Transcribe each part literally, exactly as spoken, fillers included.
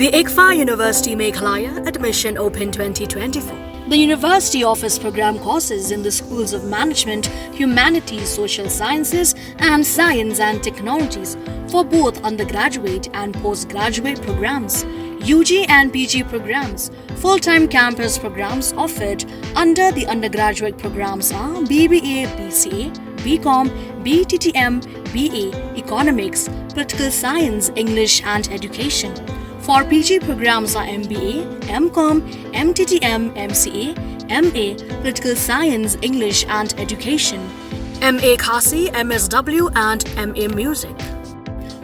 ICFAI University Meghalaya, admission open twenty twenty-four. The university offers program courses in the schools of management, humanities, social sciences, and science and technologies for both undergraduate and postgraduate programs, U G and P G programs. Full-time campus programs offered under the undergraduate programs are B B A, B C A, B Com, B T T M, B A, Economics, Political Science, English and Education. For P G programs are M B A, M Com, M T T M, M C A, M A, Political Science, English and Education, M A Khasi, M S W and M A Music.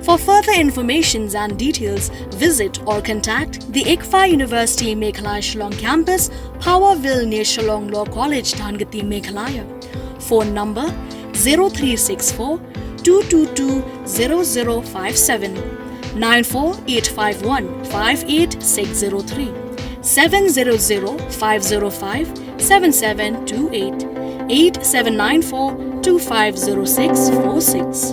For further informations and details, visit or contact the ICFAI University Meghalaya Shillong campus, Powerville near Shillong Law College, Dhangati, Meghalaya. Phone number zero three six four two two two zero zero five seven, nine four eight five one five eight six zero three, seven zero zero five zero five seven seven two eight, eight seven nine four two five zero six four six.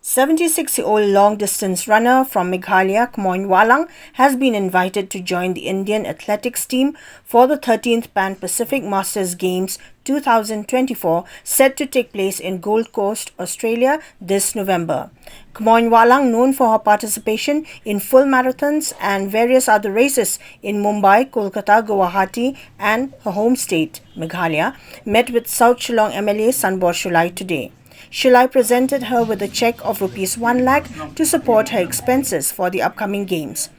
Seventy-six-year-old long-distance runner from Meghalaya, Kmoin Walang, has been invited to join the Indian athletics team for the thirteenth Pan Pacific Masters Games two thousand twenty-four, set to take place in Gold Coast, Australia, this November. Kmoin Walang, known for her participation in full marathons and various other races in Mumbai, Kolkata, Guwahati, and her home state, Meghalaya, met with South Shillong M L A Sanbor Shullai today. Shullai presented her with a cheque of rupees one lakh to support her expenses for the upcoming games.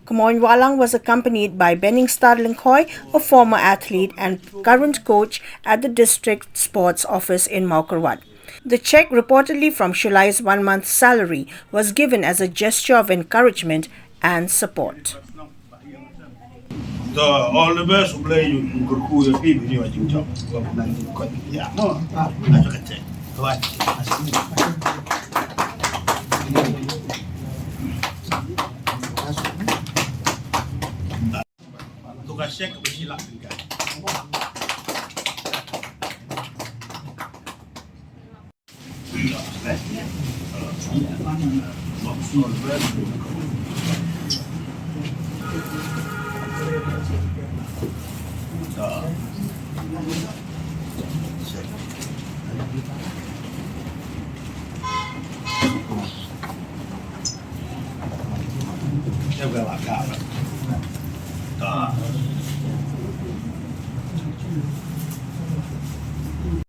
Kmoin Walang was accompanied by Benningstar Lyngkhoi, a former athlete and current coach at the District Sports Office in Mawkyrwat. The cheque, reportedly from Shullai's one month salary, was given as a gesture of encouragement and support. So, all the best, U Blei u kyrkhu ïa phi, phi ïa jingjop. Ïa. No. Ah, aja ka cheque. Right. Tu ka cheque ba shi lak tyngka.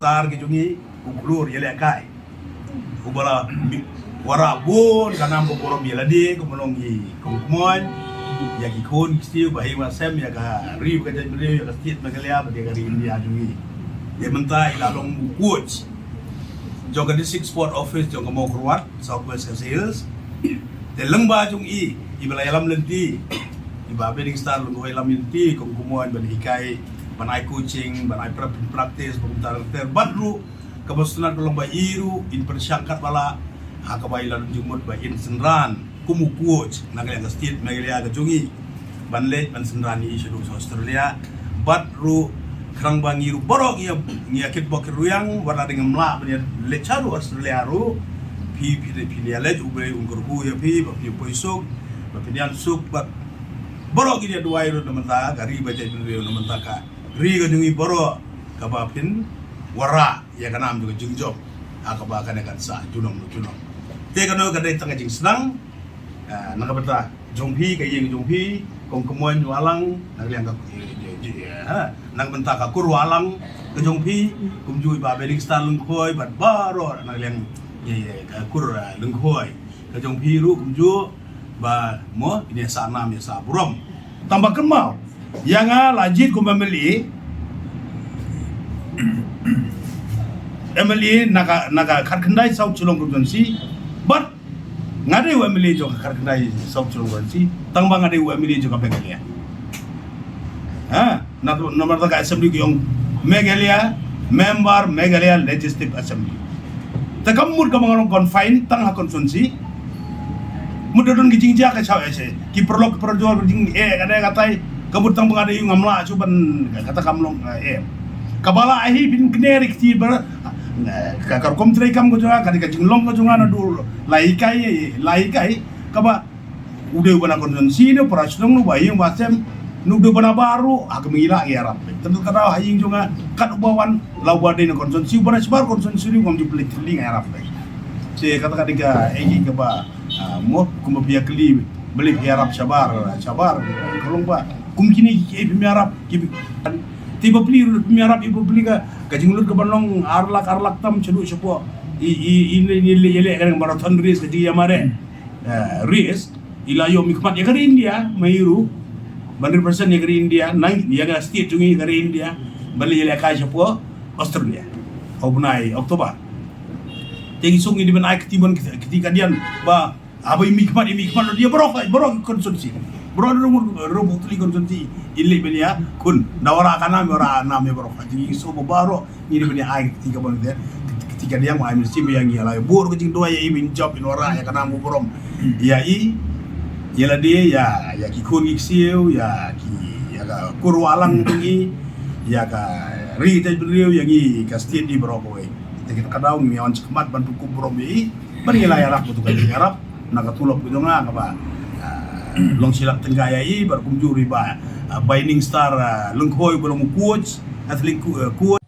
Tar ki jong ngi u khlur ïalehkai. Uba la mi-, wanrah bun ka nam ka burom ïa lade, kumno ngi kum Kmoin, ïa ki khun ki ksiew, ba hei ba sem ïa ka ri ba ka jaitbynriew, ïa ka state Meghalaya bad ïa ka ri India jong ngi. Ïa mynta i la long u coach jong ka District Sport Office jong ka Mawkyrwat, South West Khasi Hills. Te lyngba jong i, iba la ïalam lynti, iba Benningstar Lyngkhoi lam lynti, kum Kmoin ban hikai, ban ai coaching, ban ai pra-, practice, ban kumta ter bad ruh, kaba sngewtynnat ka long ba i ruh in pyrshang katba lah ha kaba i la don jingmut ba in synran kum u coach na ka liang ka state Meghalaya ka jong i ban leit ban synran ïa i shaduh sha Australia. Bad ruh khnang ba ngi ruh baroh ngi ïa, ngi ïa kitbok kitrwiang wat la dang ngam lah ban ïa leit shaduh Australia ruh, phi, phi, phi ïa leit, U Blei un kyrkhu ïa phi ba phi poi suk, ba phin ïaid suk. Bad baroh ngi ïa duwai ruh na mynta ka ri ba jaitbynriew, na mynta ka ri ka jong ngi baroh, kaba phin wanrah ïa ka nam jong ka jingjop ha kaba kane kan sah junom junom. Te kano ka dei tang ka jingsneng, eh, na ka bynta jong phi, ka ïing jong phi, kum Kmoin Walang, na ka liang ka, eh, eh, eh, ha, na ka bynta ka kur Walang ka jong phi, kumjuh i Bah Benningstar Lyngkhoi bad baroh na ka liang, eh, eh, ka kur, eh, Lyngkhoi ka jong phi ruh kumjuh, ba mo kin ïa sah nam ïa sah burom. Tang ba kynmaw ïa nga la jied kum M L A, M L A na ka, na ka khatkhyndai South Shillong Constituency, bad nga dei u M L A jong ka khatkhyndai South Shillong Constituency, tang ba nga dei u M L A jong ka Meghalaya. Ha, na, namar ka assembly ka jong Meghalaya, member Meghalaya Legislative Assembly. Te kam mut kaba nga long confined tang ha constituency. Mut da don ki jingjia ka shaw ese, ki paralok ki parajor, ki jing, eh, kane katai, ka mut tang ba nga dei u ngam lah shuh ban kata kam long, eh. Kaba lah hi phin kner ïa ki ba, eh, ka, ka rukom trei kam ka jong nga, ka dei ka jinglong ka jong nga naduh Lai kai, lai kai, kaba u dei u ba na constituency ne, para shnong ne, u ba ïing ba sem, ne u dei u ba na baroh, ha ka mynta ngi ïarap. Tang ka daw ha ïing jong nga, kat u ba wan, la u ba dei na constituency, u ba na shabar constituency, ngam ju pynleit thylli nga ïarap. Te kata ka dei ka, eh, kaba, ah, mo, kumba phi ïa kylli, balei phi ïarap shabar, shabar, ka long ba, kum kine ki, eh, phi ïarap, ki, te bapli, phi ïarap, eh, bapli ka, ka jinglut ka ban long, ar lak, ar lak tam, shaduh shapoh, i, i, i, i, i, i, i, i, marathon race ka jingïamare. Eh, race, i la ïoh mihkhmat ïa ka ri India, ma i ruh, ban represent ïa ka ri India, na, ïa ka state jong i ïa ka ri India, ban leit ïalehkai shapoh Australia. Ha u bnai October. Te ngi shu ngi dei ban ai kti ban kti, kti kadiang, ba, haba i mihkhmat, i mihkhmat, ïa baroh, baroh constituency. Baroh ruh, ruh, ruh, constituency, i leit ban ïakhun. Da wanrah ka nam, wanrah nam ïa baroh. Te ngi shu ba baroh, ngi dei ban ïa ai kti kaba ngi, kti kadiang, ai mynsiem ïa ngi, ïa la bor ka jingduwai ïa i ban jop, in wanrah ïa ka nam u burom. Ïa i, ïa lade, ïa, ïa ki khun ki ksiew, ïa ki, ïa ka kur Wahlang jong i, ïa ka ri Jaintia Bhatt, ïa ngi ka state i baroh kawei. Te kita ka daw ngi wan shakhmat ban pynkup burom ïa i, ban ngi la ïarap, bad tu ka ïarap na ka tulop ka jong nga kaba, ah, long shi lak tyngka ïa i, bad kumjuh ruh i Bah, ah, Bainingstar, ah, Lyngkhoi ba long u coach, athlete co-, ah, coach.